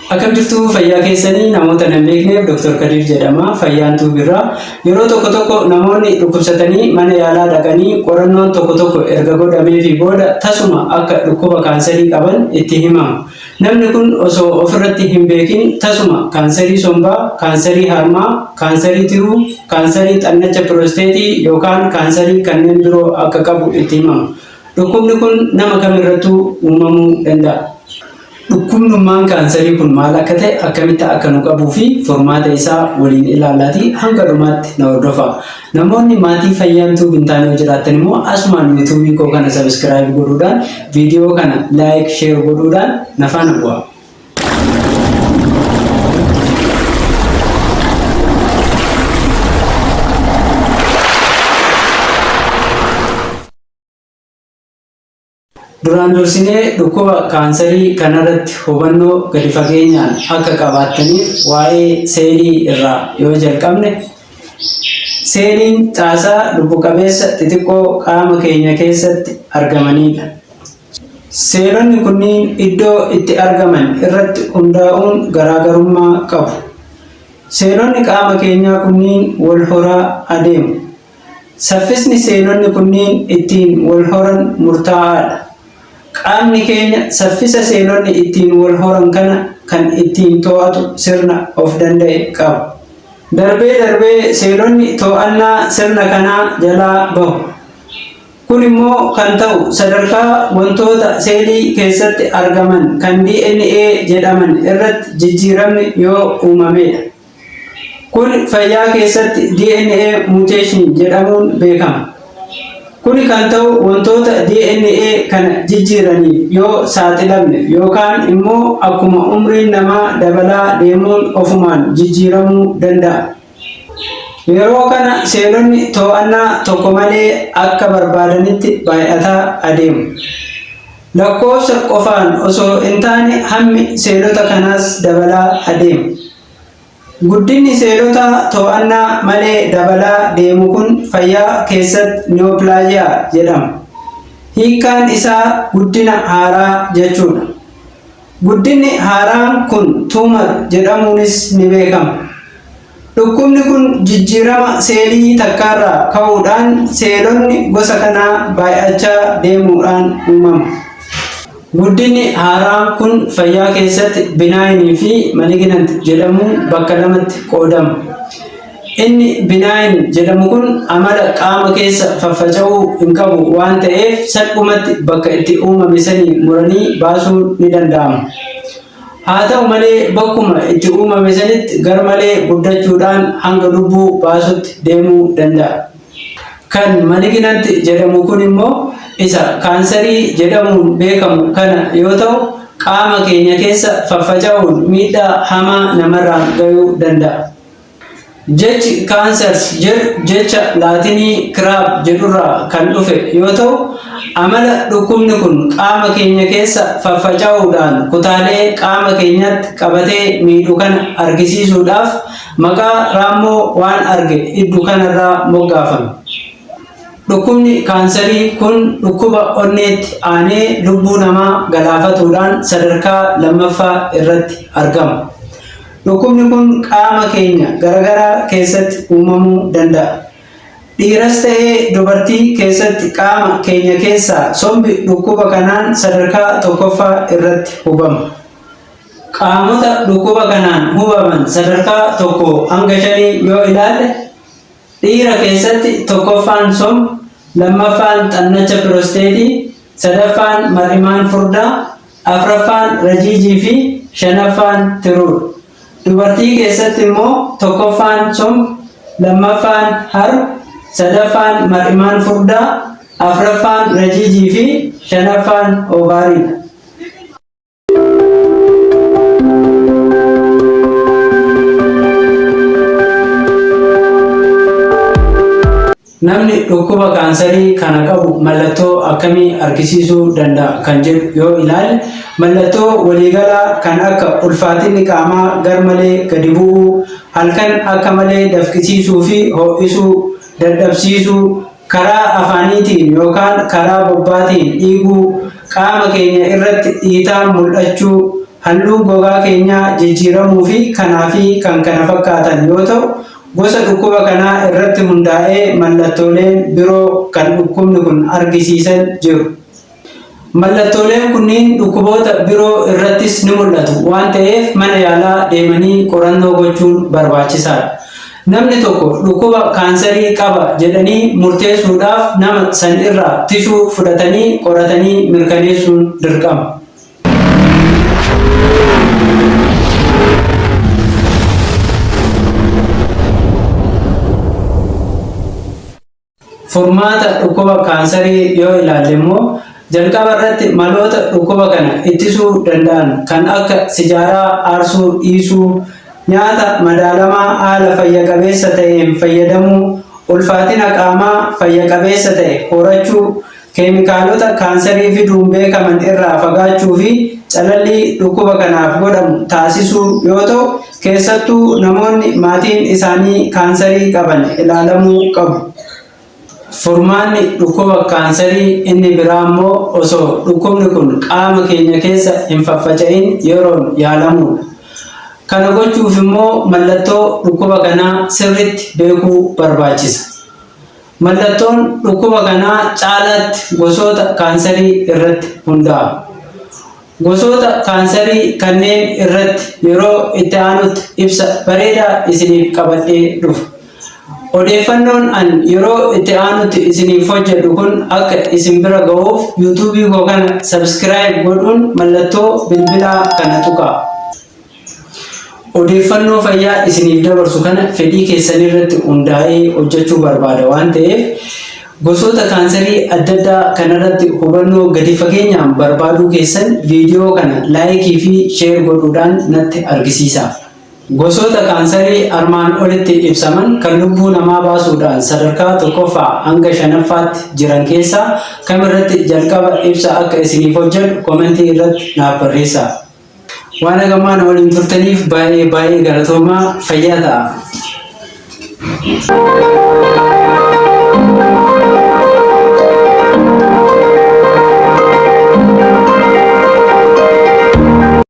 Akkam jirtu fayyaa keessanii namoota nan beekneef Dr. Kadir jedhama. Fayyaan Tuubirraa. Yeroo tokko tokko namoonni dhukkubsatanii mana yaalaa dhaqanii qorannoon tokko tokko erga godhameefii booda tasuma akka dhukkuba kaansarii qaban itti himama. Namni kun osoo ofirratti hin beekin tasuma kaansarii sombaa, kaansarii harmaa, kaansarii tiruu, kaansarii xannacha piroosteetii yookaan kaansarii kanneen biroo akka qabu itti himama. Dhukkubni kun nama kamirrattuu uumamuu danda'a. Dhukkubnummaan kaansarii kun maal akka ta'e, akkamitti akka nu qabuu fi furmaata isaa waliin ilaallaatii hanga dhumaatti na hordofaa. Namoonni maatii Fayyaan Tube hin taane yoo jiraattan immoo asumaan YouTube koo kana subscribe godhuudhaan viidiyoo kana like, share godhuudhaan na faana bu'aa. Duraan dursinee dhukkuba kaansarii kanarratti hubannoo gadi fageenyaan akka qabaattaniif waa'ee seelii irraa yoo jalqabne, seeliin caasaa lubbu qabeessa xixiqqoo qaama keenya keessatti argamaniidha. Seelonni kunniin iddoo itti argaman irratti hundaa'uun garaagarummaa qabu. Seelonni qaama keenyaa kunniin wal horaa adeemu. Saffisni seelonni kunniin ittiin wal horan murtaa'aadha. Qaamni keenya saffisa seelonni ittiin wal horan kana kan ittiin to'atu sirna of danda'e qaba. Darbee darbee seelonni to'annaa sirna kanaa jalaa bahu. Kun immoo kan ta'u sadarkaa wantoota seelii keessatti argaman kan DNA jedhaman irratti jijjiiramni yoo uumameedha. Kun fayyaa keessatti DNA mutation jedhamuun beekama. Kuni kan ta'u wantoota DNA kana jijjiiraniif yoo saaxilamne yookaan immoo akkuma umriin namaa dabalaa deemuun ofumaan jijjiiramuu danda'a. Yeroo kana seelonni to'annaa tokko malee akka barbaadanitti baay'ataa adeemu. Lakkoofsa qofaan osoo hin taane hammi seelota kanaas dabalaa adeema. Guddinni seelotaa to'annaa malee dabalaa deemu kun fayyaa keessatti neoplasia jedhama. Hiikkaan isaa guddina haaraa jechuudha. Guddinni haaraan kun tumor jedhamuunis ni beekama. Dhukkubni kun jijjiirama seelii takkaarraa ka'uudhaan seelonni gosa kanaa baay'achaa deemuudhaan uumama. Guddinni haaraan kun fayyaa keessatti benign fi malignant jedhamuun bakka lamatti qoodama. Inni benign jedhamu kun amala qaama keessa faffaca'uu hin qabu waan ta'eef salphumatti bakka itti uumame sanii muranii baasuun ni danda'ama. Haa ta'u malee bakkuma itti uumame sanitti garmalee guddachuudhaan hanga lubbuu baasutti deemuu danda'a. Kan malignant jedhamu kun immoo isa kaansarii jedhamuun beekamu kana yoo ta'u qaama keenya keessa faffaca'uun miidhaa hamaa namarraan gayuu danda'a. Jechi cancers jedhu jecha Laatinii crab jedhurraa kan dhufe yoo ta'u, amala dhukkubni kun qaama keenya keessa faffaca'uudhaan kutaalee qaama keenyatti qabatee miidhu kana argisiisuudhaaf maqaa raammoo waan arge iddu kanarraa moggaafame. Dhukkubni kaansarii kun dhukkuba onneetti aanee lubbuu namaa galaafatuudhaan sadarkaa lammaffaa irratti argama. Dhukkubni kun qaama keenya garagaraa keessatti uumamuu danda'a. Dhiiras ta'ee dubartii keessatti qaama keenya keessaa sombi dhukkuba kanaan sadarkaa tokkoffaa irratti hubama. Qaamota dhukkuba kanaan hubaman sadarkaa tokkoo hanga shanii yoo ilaalle, dhiira keessatti tokkoffaan somba, lammaffaan xannacha piroosteetii, sadaffaan mar'imaan furdaa, afraffaan rajiijii fi shanaffaan tiruudha. Dubartii keessatti immoo tokkoffaan somba, lammaffaan harma, sadaffaan mar'imaan furdaa, afraffaan rajiijii fi shanaffaan oovaariidha. Namni dhukkuba kaansarii kana qabu mallattoo akkamii argisiisuu danda'a kan jedhu yoo ilaalle, mallattoo waliigalaa kan akka ulfaatinni qaamaa garmalee gadi bu'uu, halkan akka malee dafqisiisuu fi ho'isuu, dadhabsiisuu, karaa afaaniitiin yookaan karaa bobbaatiin dhiiguu, qaama keenya irratti dhiitaan mul'achuu, halluu gogaa keenyaa jijjiiramuu fi kanaa fi kan kana fakkaatan yoo ta'u, gosa dhukkuba kanaa irratti hundaa'ee mallattooleen biroo kan dhukkubni kun argisiisan jiru. Mallattooleen kunniin dhukkuboota biroo irrattis ni mul'atu waan ta'eef mana yaalaa deemanii qorannoo gochuun barbaachisaadha. Namni tokko dhukkuba kaansarii qaba jedhanii murteessuudhaaf nama san irraa tishuu fudhatanii qoratanii mirkaneessuun dirqama. Furmaata dhukkuba kaansarii yoo ilaalle immoo jalqaba irratti maloota dhukkuba kana ittisuu danda'an kan akka sijaaraa aarsuu dhiisuu, nyaata madaalamaa haala fayya qabeessa ta'een fayyadamuu, ulfaatina qaamaa fayya qabeessa ta'e horachuu, keemikaalota kaansarii fiduun beekaman irraa fagaachuu fi calallii dhukkuba kanaaf godhamu taasisuu yoo ta'u, keessattuu namoonni maatiin isaanii kaansarii qaban ilaalamuu qabu. Furmaanni dhukkuba kaansarii inni biraa immoo osoo dhukkubni kun qaama keenya keessa hin faffaca'in yeroon yaalamuudha. Kana gochuuf immoo mallattoo dhukkuba kanaa sirriitti beekuu barbaachisa. Mallattoon dhukkuba kanaa caalaatti gosoota kaansarii irratti hundaa'a. Gosoota kaansarii kanneen irratti yeroo itti aanutti ibsa bareedaa isiniif qabadhee dhufa. Odeeffannoon an yeroo itti aanutti isiniif hojjedhu kun akka isin bira ga'uuf yuutuubii koo kana subscribe godhuun mallattoo bilbilaa kana tuqaa. Odeeffannoo fayyaa isiniif dabarsu kana fedhii keessan irratti hundaa'ee hojjechuu barbaada waan ta'eef gosoota kaansarii adda addaa kanarratti hubannoo gadi fageenyaan barbaaduu keessan viidiyoo kana laayikii fi sheer godhuudhaan natti argisiisaa. Gosoota kaansarii armaan olitti ibsaman kan lubbuu namaa baasuudhaan sadarkaa tokkoffaa hanga shanaffaatti jiran keessaa kamirratti jalqaba ibsa akka isiniif hojjedhu komentii irratti naaf barreessaa. Waan hagammaa na waliin turtaniif baay'ee baay'ee galatoomaa fayyaa ta'a.